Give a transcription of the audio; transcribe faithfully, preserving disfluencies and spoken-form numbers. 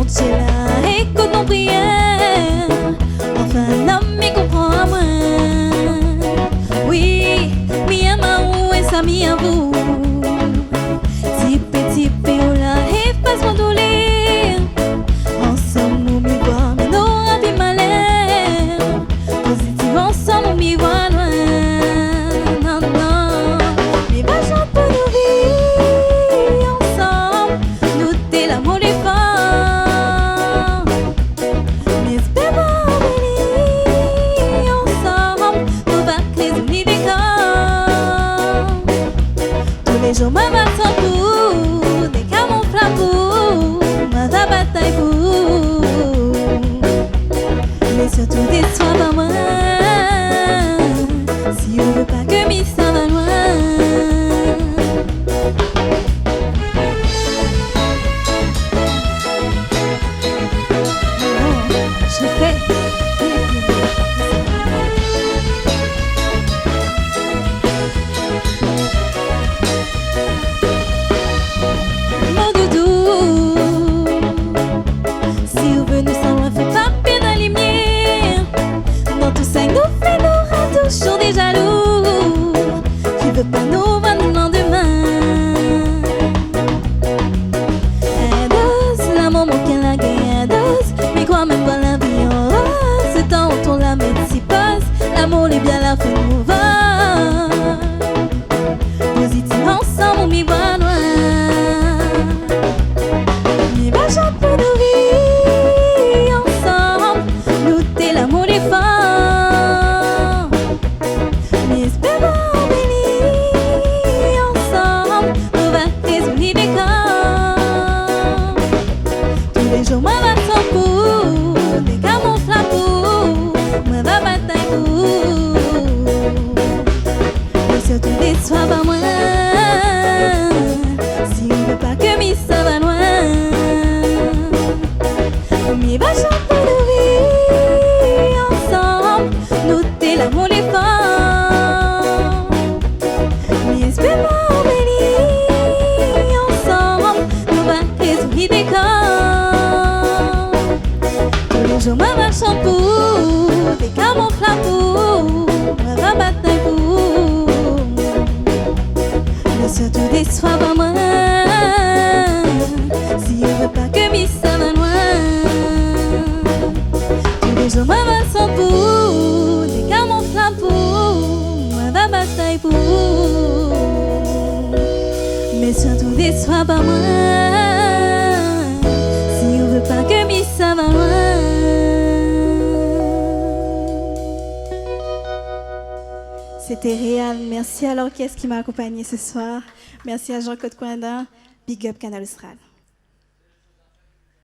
Sé la ékout mon priyèr, anfin la mi konpran amoin. Wi, mi yèm aou é sa mi yèm aou. Tipé tipé ou la éfas mon doulèr. Ansanm nou mi voi, mi nora pi malèr. Pozitif ansanm, mi voi noir. Non, non. Mi va shant pou nou vi ansanm. Nou té lamour défan. Mi èspèr pa vini ansanm. Nou va kré zoli dékor. Tou lé zour ma va shant pou ou, dékar mon flam pou ou, ma va batay pou ou. Mé sirtou désoi pa moin, si ou vé pa ke mi sava loin. Mon doudou, si ou vé nou sava loin, fo pa pèr la limièr. Dan tousa nou fé, nora touzour dé zalou ki vé pa nou voir nou landmin. Adoz, lamour mon kèr la gingn adoz. Mi kroi mèm pa la vi an roz, sé tan ou tou la mèt si poz. Lamour lé bien la fé nou voir. Pozitif ansanm ou mi voi noir. Mi va shant pou nou vi ansanm. Nou té lamour défan. Mi èspèr pa vini ansanm. Nou va kré zoli dékor. Tou lé zour ma va shant pou ou, dékar mon flam pou ou, ma va batay pou ou. Mé sirtou désoi pa moin, si ou vé pa ke mi sava loin. Mi va shant pou nou vi ansanm. Nou té lamour défan. Mi èspèr pa vini ansanm. Nou va kré zoli dékor. Tou lé zour ma va shant pou ou, dékar mon flam pou ou, ma va batay pou ou. Mé sirtou désoi pa moin, si ou vé pa ke mi sava loin. Tou lé zour ma va shant pou ou, dékar mon flam pou ou, ma va batay pou ou. Mé sirtou désoi pa moin, si ou vé pa ke mi sava loin. C'était Réal. Merci à l'orchestre qui m'a accompagnée ce soir. Merci à Jean-Claude Coindin. Big up Kanal Austral.